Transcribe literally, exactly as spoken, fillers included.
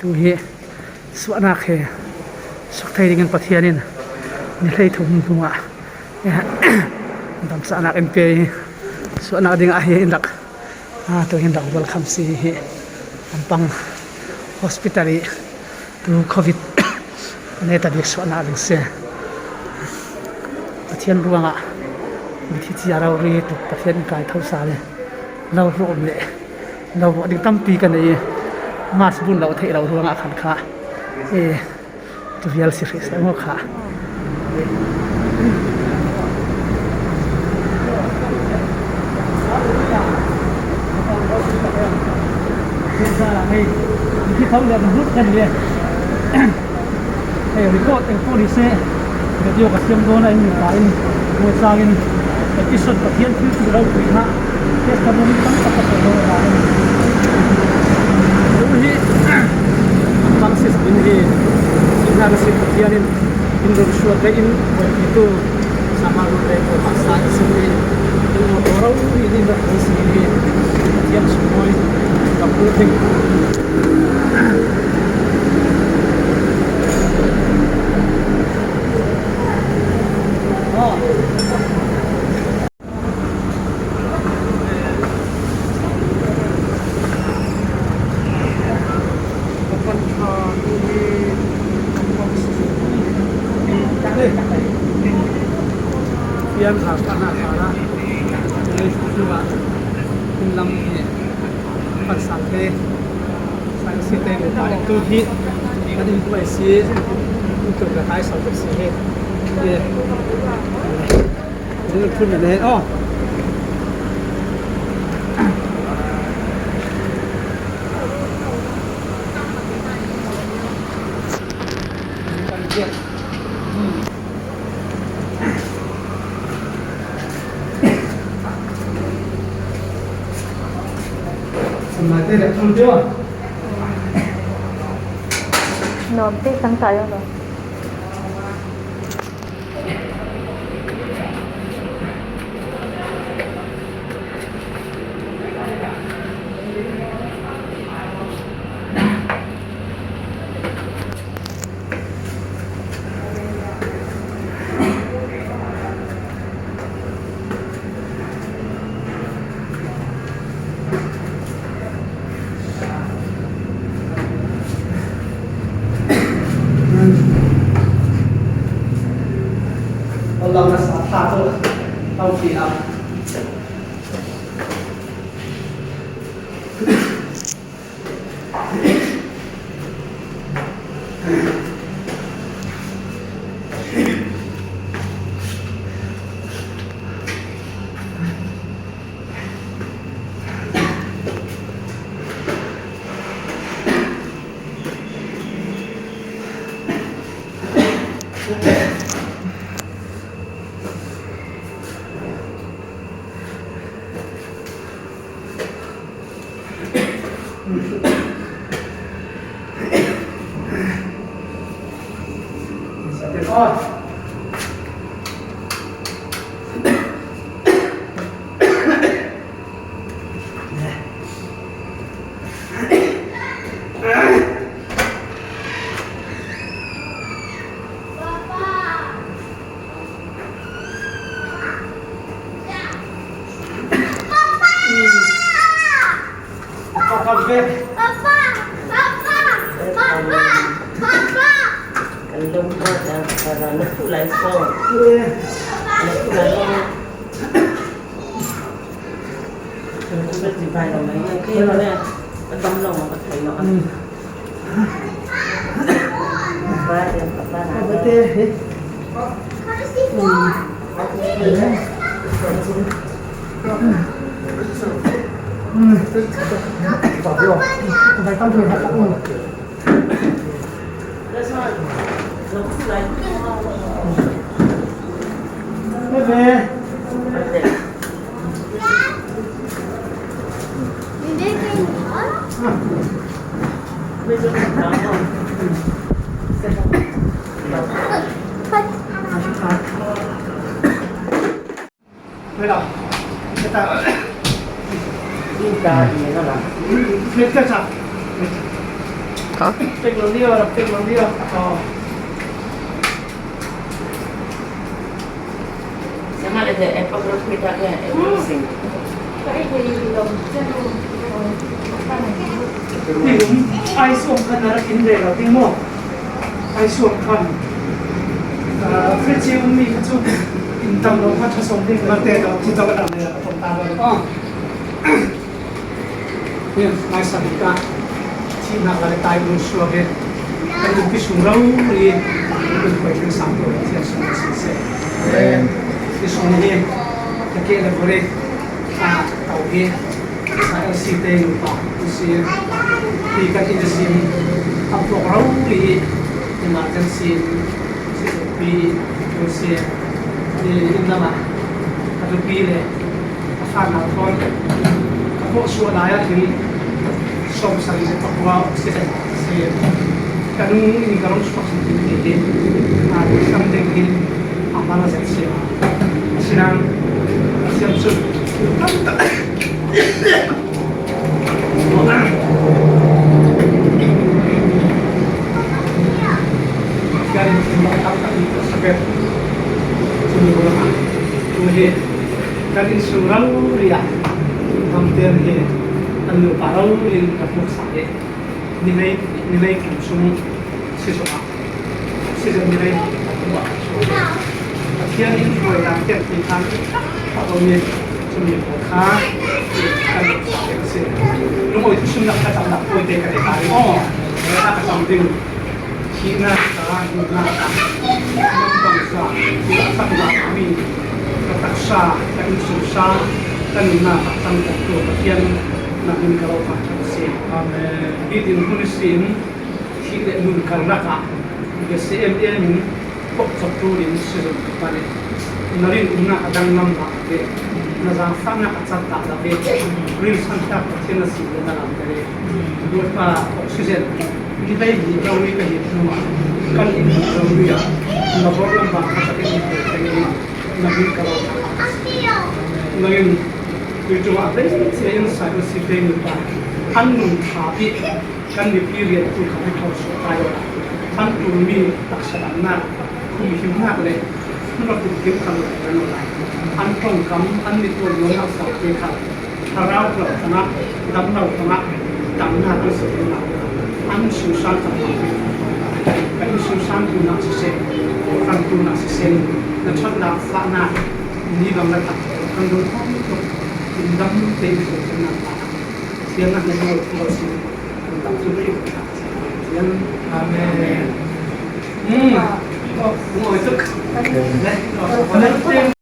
Tu hi suahnak he suak thei dingin Pathian in ni hleithum hnuah damsahnak in pe hi. Suahnak dingah hi in rak, ah, tu hin rak welcome si hi. An pang hospital i tu covid a neta bik suahnak ding si. Pathian ruangah mithi cia rori tuk Pathian in kai tho sa le lo hrawm le lo ruah ding tampi ka nei. Mas bun lo theih lo ruangah khan kha, eh, tu vial si hrih seh maw kha. Hei, record eng pawh ni se, video ka siam dawn a, in min ta in, Bawi Sang in episode Pathian thil ti lo pui hna, testimony tam tak ka pawh lo a in. Tu hi, bang si in hi, in hna ka si Pathian in, in run suat le in, buaipitu, Sama run le ko hmasa i si hi, in mo to ro hi ni na ko si hi, Pathian sumoi, ka pu thing. Fian sa sa na sa na. Ei, tu ba. In lam ni. Kan sa te. Sa si te ni ta tu hi. Kan in tu ai si. Tu ka tai sa si hi. Ye. Ni tu ne. Oh. Nuam te tang ta lo. Pek lo dia, pek lo dia. Oh. Sama ada epigraph kita ke, everything. Ni, ai suam khan na rak in ve lo ding maw? Ai suam khan. Ah, fridge i um mi kha chu in tam lo kha tha sawm ding. Mate lo, ci tawh a dam le, a tawm ta lo. Ah. Nih, ngaihsak hika, thihnak le tai mun suak hi kan umpi sung rori, kan poi kan sang ko, Pathian sung a siseh. Amen. Hi sung hi, ka ke le vore, a, tau hi, sa el si te nu pa, si, hi kan in si, a pok rori, emergency, si pi, si, i, in lama, a tu pi le, a fa na kon, a pok suak lai a hin, som sang le pakua oxygen si. Ka nu in ka rong suak sin tin ti hi. A, sam ding hi. A, ma la zet si. A, sinang. A, siam sun. Ka rin sin ma tam tam ni ka sa bet. Sini ko la. Tu hi. Ka rin sun rau ria. Tam ter hi. Anu parau in ka puk sa hi. Nimei, nimei kum sung si sung a. Si sung nimei kum sung a. Pathian in hruainak tiang ti khan a awm in, cumi pawl kha kan sa ding a si. Lungawi thusuhnak ka tamnak pawi te ka ti ta ding. Aw, ka tam ding. Thihnak ka, nunnak ka, bangza, taksa, ka insung sa, ka nunnak a tangkatu Pathian na min ka lo pahtak a si. Amen. Hi dinhmun ihsin, thih le nun karlak ah, biasia emem in, pok cawk turin si zong ka pale. Na rinumnak a danglam dah ve, na zaangfahnak a cat dah ve, rinsantak Pathian na si le na lam ka ve. Bawipa, oxygen, ni lei ni lo ni ka hi hnu ah, kan in lo ni ah, na bawr lam bang ka tak in ko ka ni, na min ka lo. Nangin, tui tu ah lei cia in sa ka si te ni pa, an nun tha pi, kan ni pi rian tu ka pi thau su kai. An tu mi taksa dan na, kum him nak le, an rak kum him kan lo kan lo. An tong kam, an ni tu lo nak sa te ka. Thlarau lo tangah, damlo tangah, damnak an si tangah, an susan tangah, kan susan tunak siseh, kan tunak siseh, na chan dah fahnak, ni bang na tak, kan dong kong tuk, in dam te in tuk kan nak tak, sian nak na lo lo si, kan tak tu tuk tak, sian. Amen. Hmm. Oh, ngoi tuk. Amen.